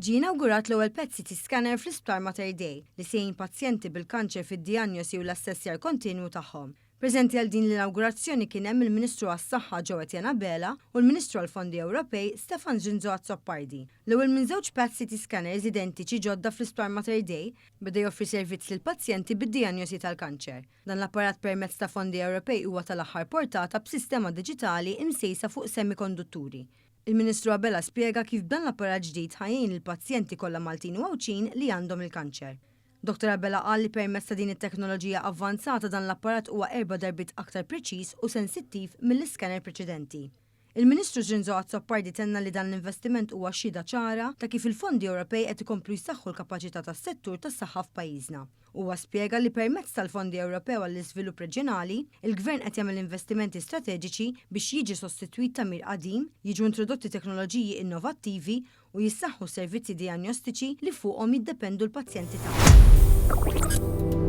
Ġie inawgurat l-ewwel PET-CT scanner fl-Isptar Mater Dei li se jgħin pazjenti bil-kanċer fid-dijanjosi u l-assessjar kontinwu tagħhom. Preżenti għal din l-inawgurazzjoni kien hemm il-Ministru għas-Saħħa Jo Etienne Abela u l-Ministru għall-Fondi Ewropej Stefan Zrinzo Azzopardi. L-ewwel minn żewġ PET-CT scanners identiċi ġodda fl-Isptar Mater Dei beda joffri servizz lill-pazjenti bid-dijanjosi tal-kanċer. Dan l-apparat permezz ta' fondi Ewropej huwa tal-aħħar portata b'sistema diġitali imsejsa fuq semikondutturi. Il-Ministru Abela spjega kif b'dan l-apparat ġdid ħa jgħin lill-pazjenti kollha Maltin u Għawdxin li għandhom il-kanċer. Dottor Abela qal li permezz ta' din it-teknoloġija avvanzata dan l-apparat huwa erba' darbiet aktar preċiż u sensittiv mill-iscanner preċedenti. Il-Ministru Zrinzo Azzopardi tenna li dan l-investiment huwa xhieda ċara ta' kif il-fondi Ewropej qed ikomplu jsaħħu l-kapaċità tas-settur tas-saħħa f'pajjiżna. Huwa spjega li permezz tal-Fondi Ewropew għall-Iżvilupp Reġjonali, il-Gvern qed jagħmel investimenti strateġiċi biex jiġi sostitwit tagħmir qadim, jiġu introdotti teknoloġiji innovattivi u jissaħħu s-servizzi dijanjostiċi li fuqhom jiddependu l-pazjenti tagħna.